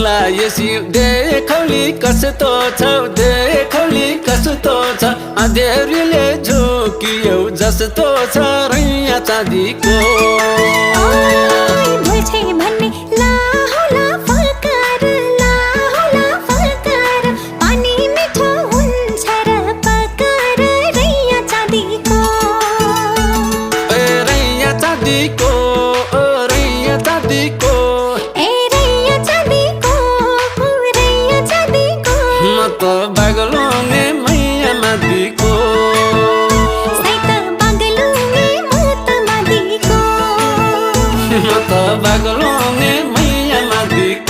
ला यसि देखौली कस्तो छ देखौली कस्तो छ अँधेरीले झुकियो जस्तो छ रैया चाँदीको भुल्छे भन्ने ला होला फलकार पानी मिठो हुन्छ र पकार रैया चाँदीको रैया चाँदीको रैया चाँदीको म त बागलुङे मैया मादिको म त बागलुङे मैया मादिको